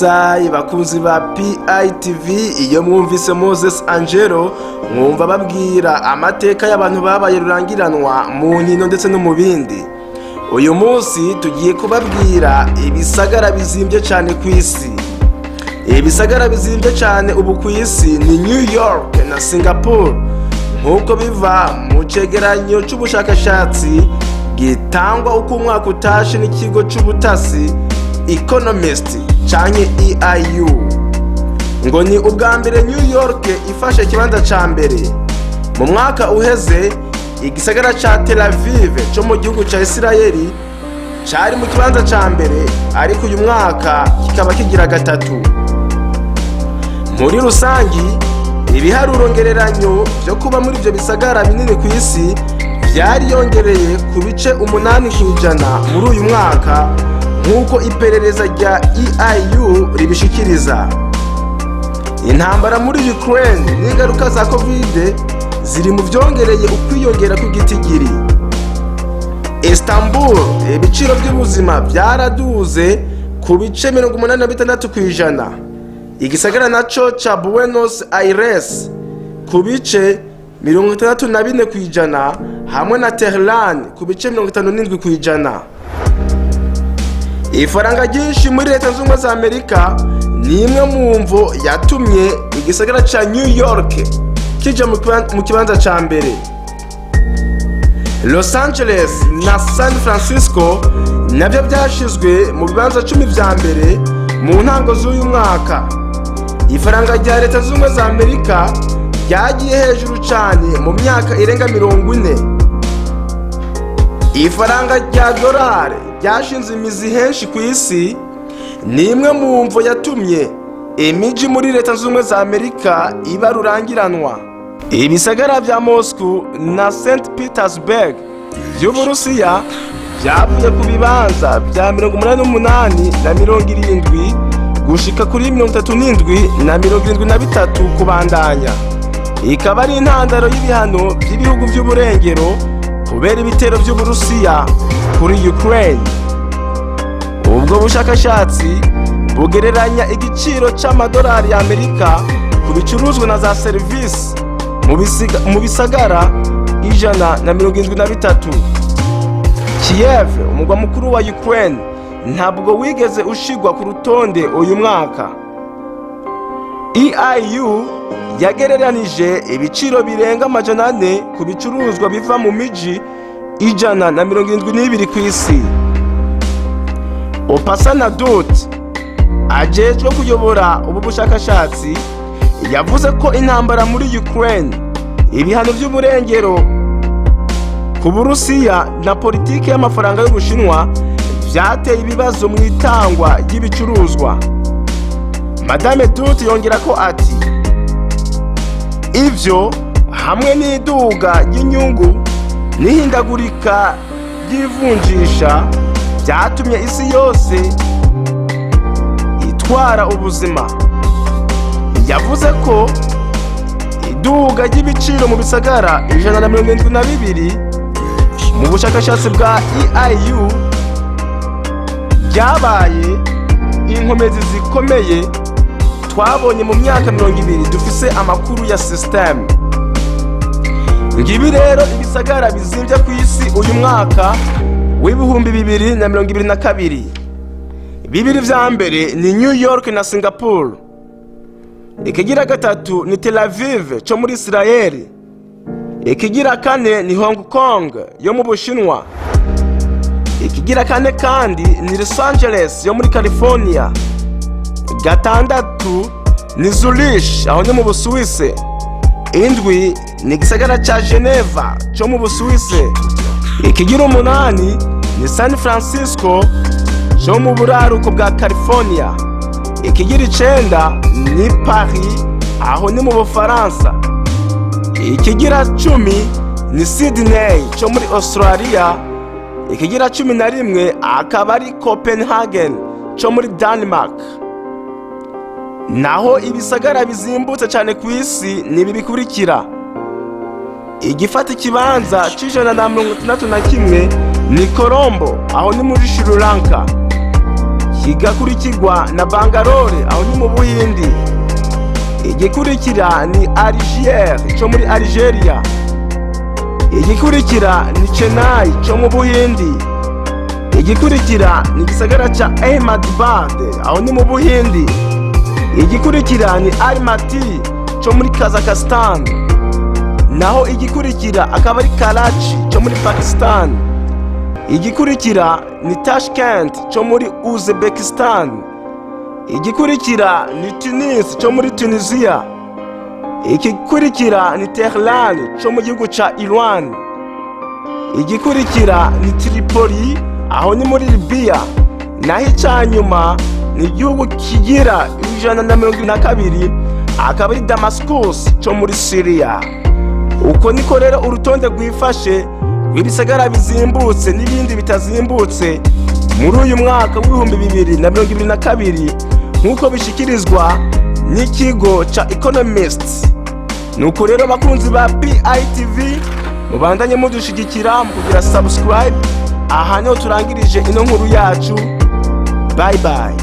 Yes, bakunzi ba PITV, iyo mwumvise Moses Angelo, mwumva babwira amateka y'abantu babaye rurangiranwa mu nkino ndetse no mu bindi. Uyu munsi tugiye kubabwira ibisagara bizimbye cyane ku isi. Ibisagara bizimbye cyane ubu ku isi ni New York na Singapore, nk'uko biva mu cegeranyo c'ubushakashatsi gitangwa uko umwaka utashe n'ikigo c'ubutasi Economist canke EIU. Ngo ni ubwa mbere New York ifashe ikibanza ca mbere. Mu mwaka uheze, igisagara ca Tel Aviv co mu gihugu ca Isirayeli cari mu kibanza ca mbere, ariko uyu mwaka kikaba kigira gatatu. Muri rusangi, ibiharuro ngereranyo vyo kuba muri ivyo bisagara binini ku isi vyariyongereye ku bice 8% muri uyu mwaka, nk'uko iperereza rya EIU ribishikiriza. Intambara muri Ukraine n'ingaruka za Covid ziri mu vyongereye ukwiyongera kw'igitigiri. Istanbul, ibiciro by'ubuzima byaraduze ku bice 86%. Igisagara naco ca Buenos Aires ku bice 64%, hamwe na Tehran ku bice 57%. Ifaranga ryinshi muri Leta Zunze Ubumwe za Amerika ni imwe mu mvo yatumye igisagara ca New York kija mu kibanza ca mbere. Los Angeles na San Francisco nabyo byashizwe mu bibanza 10 vya mbere mu ntango z'uyu mwaka. Ifaranga rya Leta Zunze Ubumwe za Amerika ryagiye hejuru cyane mu myaka irenga 40. Ifaranga rya dorari ryashinze imizi henshi ku isi ni imwe mu mvo yatumye imijyi muri Leta Zunze Ubumwe za Amerika iba rurangiranwa. Ibisagara bya Moscow na St Petersburg by'Uburusiya byavuye ku bibanza bya 88 na 70 gushika kuri 37 na 73 kubandanya, ikaba ari intandaro y'ibihano by'ibihugu by'uburengero kubera ibitero by'Uburusiya kuri Ukraine. Ubwo bushakashatsi bugereranya igiciro c'amadolari y'Amerika ku bicuruzwa na za serivisi mu bisagara 173. Kiev, umugwa mukuru wa Ukraine, ntabwo wigeze ushigwa ku rutonde uyu mwaka. EIU yagereranije ibiciro birenga 400 ku bicuruzwa biva mu miji 172 ku isi. Upasana Dutt, ajejwe kuyobora ubu bushakashatsi, yavuze ko intambara muri Ukraine, ibihano by'uburengero ku Burusiya na politiki y'amafaranga y'Ubushinwa byateye ibibazo mu itangwa ry'ibicuruzwa. Madame Dutt yongera ko ati: "Ivyo hamwe n'iduga ry'inyungu n'ihindagurika ry'ivunjisha byatumye isi yose itwara ubuzima." Yavuze ko iduga ry'ibiciro mu bisagara 172 mu bushakashatsi bwa EIU ryabaye inkomezi zikomeye twabonye mu myaka 20 dufise amakuru ya système. Ngibi rero ibisagara bizimbye ku isi uyu mwaka w'2022. Bibiri vya mbere ni New York na Singapore. Ikigira gatatu ni Tel Aviv cyo muri Israeli. Ikigira kane ni Hong Kong yo mu Bushinwa. Ikigira kane kandi ni Los Angeles yo muri California. Gatandatu ni Zurich, aho ni mu Busuwise. Indwi ni igisagara ca Geneva cyo mu Busuwise. Ikigira umunani ni San Francisco cyo mu buraruko bwa California. Ikigira icenda ni Paris, aho ni mu Bufaransa. Ikigira 10 ni Sydney cyo muri Australia. Ikigira 11 akaba ari Copenhagen cyo muri Denmark. Naho ibisagara bizimbutse cyane ku isi ni ibi bikurikira: igifata ikibanza c'161 ni Colombo, aho ni muri Sri Lanka. Kigakurikirwa na Bangalore, aho ni mu Buhindi. Igikurikira ni Algiers cyo muri Algeria. Igikurikira ni Chennai cyo mu Buhindi. Igikurikira ni igisagara ca Ahmedabad, aho ni mu Buhindi. Igikurikira ni Almaty cyo muri Kazakhstan, naho igikurikira akaba ari Karachi cyo muri Pakistan. Igikurikira ni Tashkent cyo muri Uzbekistan. Igikurikira ni Tunis cyo muri Tunisia. Igikurikira ni Tehran cyo mu gihugu ca Iran. Igikurikira ni Tripoli, aho ni muri Libya, naho icanyuma ni igihugu kigira 122, akaba ari Damascus cyo muri Syria. Uko niko rero urutonde rwifashe rw'ibisagara bizimbutse n'ibindi bitazimbutse muri uyu mwaka w'2022, nk'uko bishikirizwa n'ikigo ca Economist. Nuko rero, bakunzi ba PITV, mubandanye mudushigikira mu kugira subscribe. Aha niho turangirije ino nkuru yacu. Bye bye.